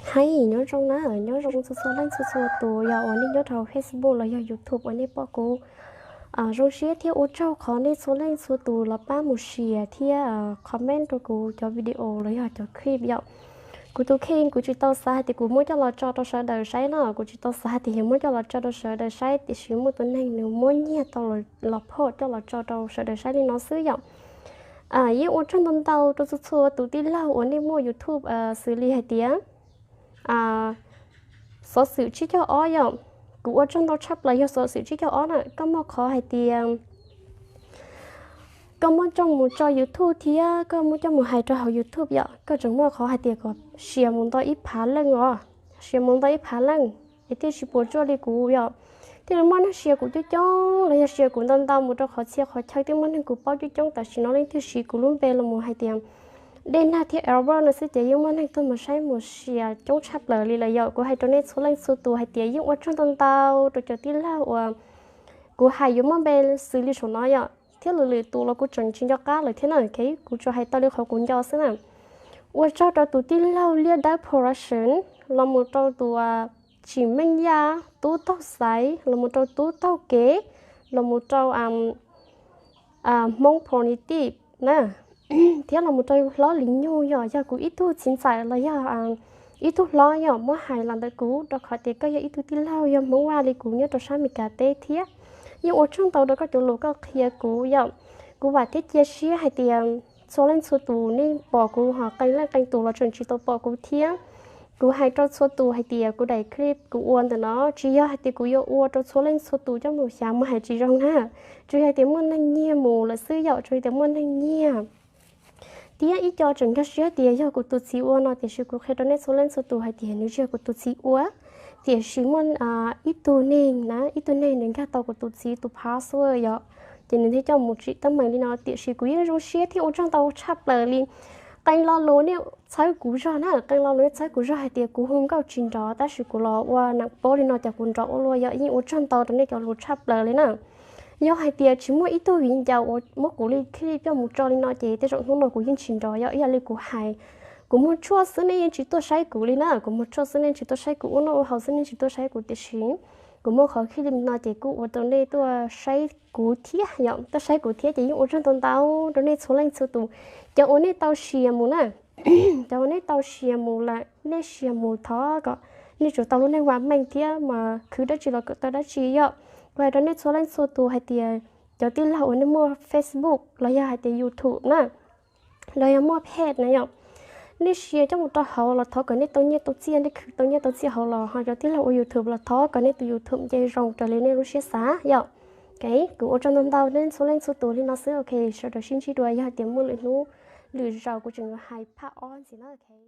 Hais nyob zoo na, nyob zoo txhua txhua leej txhua txhua tus yog uas nej nyob rau Facebook los yog YouTube uas nej pom kuv. Zoo siab thiab ua tsaug qhov nej txhua leej txhua tus los pab mus share thiab comment rau kuv cov video los yog cov clip yom. Kuv tus kheej kuv tsis tau xav hais tias kuv muab coj los tso rau sawv daws saib no, kuv tsis tau xav hais tias yuav muab coj los tso rau sawv daws saib, tiam sis muaj tus neeg nws muab nyiag tau los phom coj los tso rau sawv daws saib li no xwb yom. Yeej ua tsaug ntau ntau rau txhua txhua tus tij laug uas nej muaj YouTube xws li hais tias xov xwm tsib caug ob yom. Kuv ua tsaug ntau tshaj plaws yog xov xwm tsib caug ob na, koj muaj qhov hais tias koj muab coj mus tso YouTube thiab koj muab coj mus hais rau hauv YouTube yom, koj tseem muaj qhov hais tias kom share mus ntau ib phav leej os, share mus ntau ib phav leej es thiaj tsis puas tsuaj li kuv yom. Thiaj li muaj neeg share kuv coob coob los yog share kuv ntau ntau mus rau qhov txhia qhov chaw, twb muaj neeg kuv paub coob coob, tam sim no leej twg siv kuv lub npe los mus hais tias Dej Nag thiab Albert no xwb ces yeej muaj neeg tuaj mus saib mus share coob tshaj plaws li lawm yom. Kuv hais rau nej txhua leej txhua tus hais tias yeej ua tsaug ntau ntau rau cov tij laug uas kuv hais yuav muaj npe xws li saum no yom, thiab lwm lwm tus los kuv tseem tsis nco qab lawm thiab na, kuv tsuas hais tau li qhov kuv nco xwb na. Ua tsaug rau tus tij laug Liaj Dawb Production, los mus rau tus Tsim Meej Yaj, Tub Taug Xaiv, los mus rau Tub Taug Kev, los mus rau Hmoob Pro Native na, thiab los mus rau Hlob Lis Nyug, yog yog kuv ib tug txiv ntxawm los yog ib tug hlob yom, muab hais los ntawm kuv rau qhov tias koj yog ib tug tij laug yog Hmoob Vaj li kuv nyob rau sab Amelikas teb thiab. Yeej ua tsaug ntau rau koj cov lus koj qhia kuv yom. Kuv vam thiab cia siab hais tias txhua leej txhua tus nej pom kuv ho qee leej qee tus los tseem tsis tau pom kuv thiab. Kuv hais rau txhua tus hais tias kuv daim clip kuv ua ntawm no tsis yog hais tias kuv yuav ua rau txhua leej txhua tus coj mus xyav mus hais tsis zoo na. Tsuas yog tias muaj neeg nyiag mus lawm xwb yom, tsuas yog tias muaj neeg nyiag. Thiab ib co tseem nkag siab tias yog kuv tus txiv ua no, tiam sis kuv qhia rau nej txhua leej txhua tus hais tias nws tsis yog kuv tus txiv ua. Tiam sis muaj ib tug neeg na, ib tug neeg nws nkag tau kuv tus txiv tus password yom, ces nws thiaj coj mus tsim teeb meem li no. Tiam sis kuv yeej zoo siab thiab ua tsaug ntau tshaj plaws li. Qee lo lus nej txhawb kuv zog na, qee lo lus nej txhawb kuv zog hais tias kuv hu nkauj tsis nrov, tab sis kuv los ua neeg paub li no ces kuv nrov ua luaj yom. Yeej ua tsaug ntau rau nej cov lus tshaj plaws li na. Yog hais tias tsis muaj ib tug viv ncaus uas muab kuv li clip coj mus tso li no ces tej zaum hnub no kuv yeej tsis nrov yom. Ib yam li kuv hais, kuv muag tshuaj xwb nej yeej tsis tuaj saib kuv li na, kuv muag tshuaj xwb nej tsis tuaj saib kuv, ua noj ua haus xwb nej tsis tuaj saib kuv, tiam sis kuv muaj qhov clip li no ces kuj ua rau nej tuaj saib kuv thiab yom, tuaj saib kuv thiab ces yeej ua tsaug ntau ntau rau nej txhua leej txhua tus. Cov uas nej tau share mus na, cov uas nej tau share mus lawm, nej share mus thov kom nej tsum tau lub neej vam meej thiab mas khwv dab tsi los kom tau dab tsi yom. Kuv hais rau nej txhua leej txhua tus hais tias cov tij laug uas nej muaj Facebook los yog hais tias YouTube na, los yog muaj page na yom, nej share coj mus rau hauv los thov kom nej tau nyiaj tau txiaj, nej khwv tau nyiaj tau txiaj hauv los ho cov tij laug ua YouTube los thov kom nej tus YouTube nce zoo raws li nej lub siab xav yom. Ok, kuv ua tsaug ntau ntau nej txhua leej txhua tus li no xwb, ok, sawv daws sib ntsib dua yog tias muaj lwm hnub lwm zaus kuv tseem yuav hais part ob ntxiv na, ok.